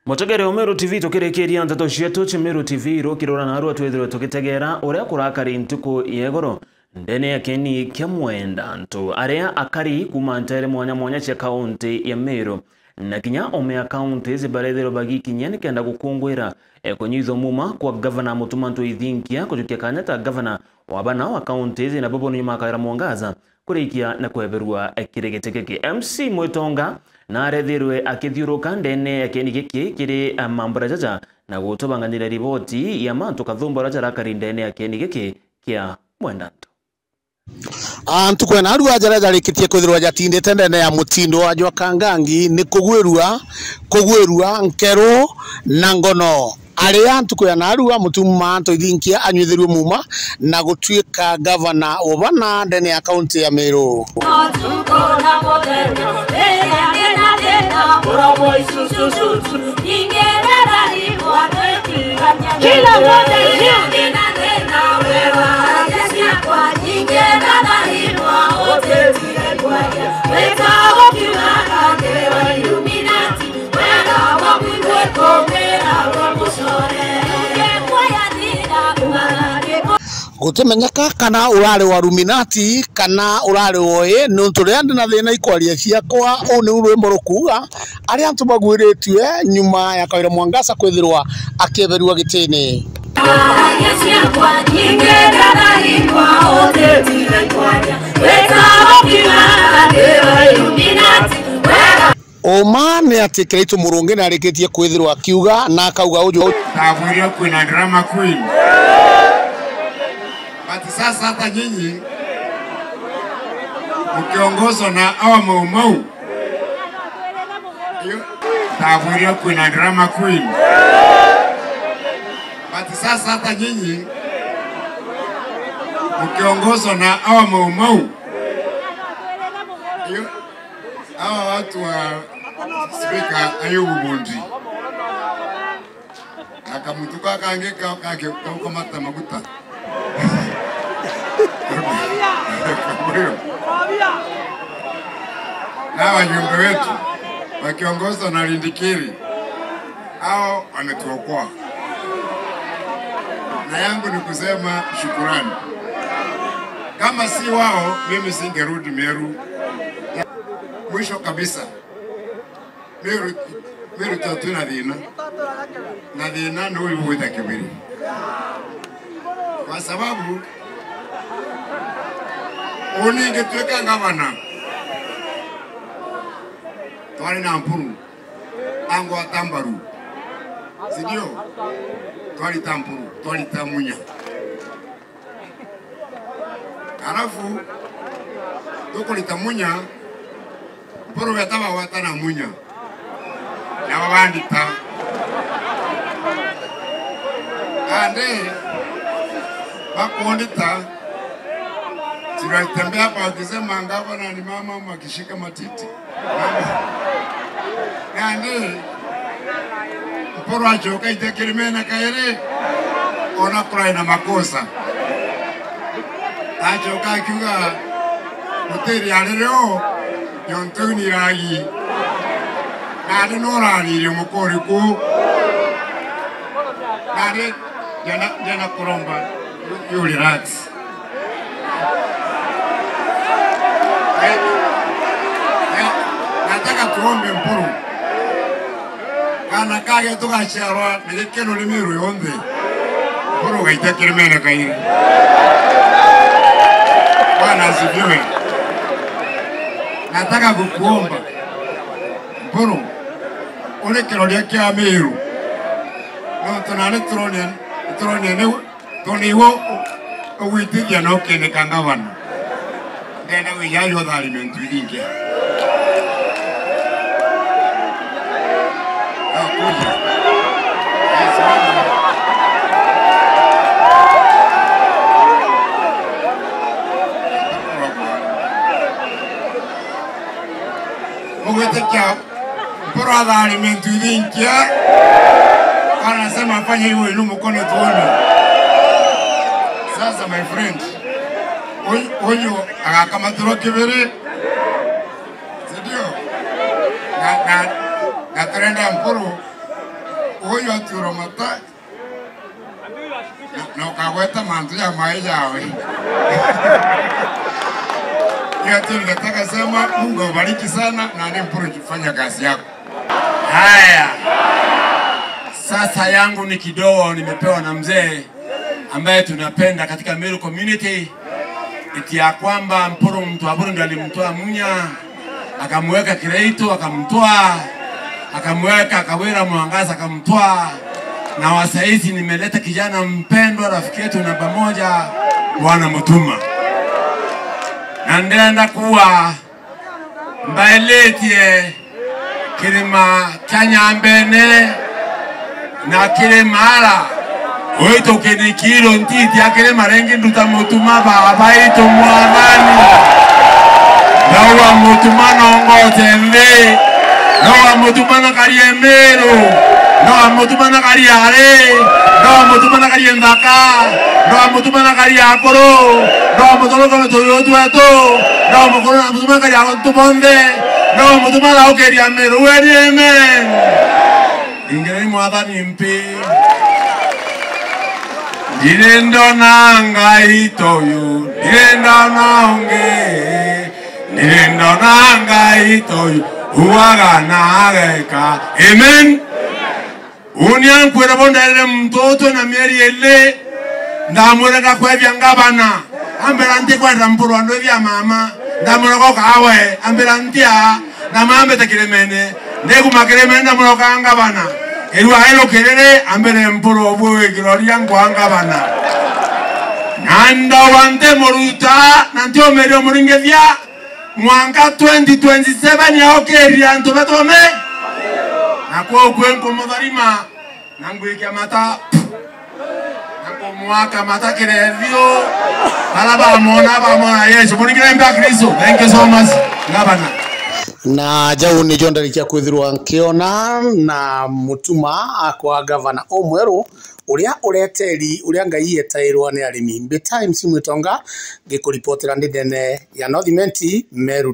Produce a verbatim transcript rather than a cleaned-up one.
Mutegere o Meru T V, tukirikiria nteto cietu cia Meru T V, irukirura narua twithirwe tugitegera uria kurakari ntuku ya igoro ndene ya kieni kia Mwendantu, aria akari kuuma nteere mwanya mwanya cia kaunti ya Meru na kinya ome ya counties barethirwe bagikinyia nikenda gukungwira, eh, kunyithwa muuma kwa gavana Mutuma M'Ethingia kujukia kanya ta gavana wa bana wa counties, na bobo nyuma ya Kawira Mwangaza kurikia na kweberua kiri giti giki. M C Mwitonga narethirwe akithiuruka ndene ya kieni giki kiri, eh, mambura jaja na gutubanganira riboti ya mantu kathumba uria jarakari ndene ya kieni giki kia Mwendantu. Ah, ntuku ya narua jaria jarikitie kwithirwa jatindite ndene ya mutindo wa jwa Kangangi ni kugwirua, kugwirua nkero na ngono. Aria ntuku ya narua Mutuma M'Ethingia anywithirue muuma na gutuika gavana wa bana ndene ya kaunti ya Meru. Gutimenyeka kana urari wa Illuminati kana urari wa ii, nontu riria ndi na thina ikwaria ciakwa, uu niu rwimbo rukuuga, aria antu bagwiritue nyuma ya Kawira Mwangaza kwithirwa akieberua gitini. Uma ni ati Kiraitu Murungi ni arikitie kwithirwa akiuga na akauga uju. Ndabwire kwina drama queen. But sasa hata nyinyi mkiongozwa na hawa Mau Mau, hiyo, ndabwire kwina drama queen. But sasa hata nyinyi mkiongozwa na hawa Mau Mau, hiyo, hawa watu wa Spika Ayubu Bundi. Na kamuntu ka kangi ka, ka, ka, kaukamata maguta. Na wajumbe wetu wakiongozwa na Lindikiri, hao wametuokoa. Na yangu ni kusema shukurani. Kama si wao, mimi singerudi Meru. Mwisho kabisa, Meru, Meru tu twina thina. Na thina ni uyu gwita Kibiri. Kwa sababu, uni ngituika ngavana, twari na Mpuru, angwata mbaru. Si ndio? Twarita Mpuru, twarita Munya. Alafu, tukurita Munya, Mpuru beta bagwata na Munya. Nabo bandita. Ande, bakundita, tunatembea hapa wakisema, "Ngavana ni mama, makishika matiti." Nandi, Mpuru acoka aite kirimene kairi, ona kurai na makosa. Acoka akiuga, "Gutiri ariri o, nontu iu ni iragi." Nandi nuraririe mukuri ku. Nandi, ndiana, ndiana kuromba, you, you relax. Eh, eh, nataka tuombe Mpuru. Kana kage tugaciarwa na gikeno ni Meru yonthe. Mpuru ugaita kirimene kairi. Bwana asifiwe. Nataka kukuomba. Mpuru, uri kiroria kia Meru. Nontu nani turonia, turonia ni Tondu iwe ugwitithia na ukinika ngavana. Ndenda wijaji utharime ntu iringi. Mugwitikia Mpuru atharime ntu iringi. Anasema, "Fanya hivyo, inua mkono tuone." Sasa, my friend, uyu, uyu agakamatirwa Kibiri. Si ndio? Na, na, na turenda Mpuru Huyu atiura mata na, na ukagweta mantu ja mai jawe. Hiyo tu ningetaka sema, Mungu awabariki sana na ni Mpuru, fanya kazi yako. Haya. Sasa yangu ni kidogo, nimepewa na mzee ambaye tunapenda katika Meru community, eti ya kwamba Mpuru, mtu wa Burundi alimtoa Munya, akamweka Kiraitu, akamtoa, akamweka Kawira Mwangaza, akamtoa. Na wa saizi nimeleta kijana mpendwa, rafiki yetu namba moja, Bwana Mutuma. Na ndenda kuwa mbailitie kirima kia Nyambene na kiri Mara, uitu kinikiro ntiti akiri marengi nduta Mutuma baba itu Mwathani. Ndaua Mutuma nongote nthi. Ndaua Mutuma na karie Meru. Ndaua Mutuma na karie ari. Ndaua Mutuma na karie nthaka. Ndaua Mutuma na karie akuru. Ndaua Mutuma na karie tuyu twetu. Ndaua Mutuma na karie antu bonthe. Ndaua Mutuma na ukiria Meru. Weni amen. Ingireni Mwathani mpi. Ndire ndona Ngai toyu, ndire ndona ungi, ndire ndona Ngai toyu, uaga na ageka. Amen. Uni ankwira bo ndarire muntu utwe na mieri ili, ndamwira ngakwethia ngavana, ambira ntikwenda Mpuru andu ithia mama, ndamwira goka awe, ambira ntia, na mambite kirimene, ndikuma kirimene ndamwira ukaa ngavana, irua irukiriri, ambire Mpuru ubu wikiroria nkwa ngavana. Na ndauga ntimuruta, na ntiumiria umuringithia, mwanka twenty twenty-seven yaukirire antu betome. Na kwou kwi nkumutharima, na ngwikia mata, na kumwaka mata kirethiu. Bara bamwona, bamwona Yesu. Muringire mbe Kristo. Thank you so much, Gavana. Na jau nijo ndarikia kwithirwa nkiona na Mutuma akwa gavana umweru, uria ureteri, uria Ngai etairwa ni arimi. Mbita M C Mwitonga, ngikuripotera ndi ndene ya North Imenti, Meru.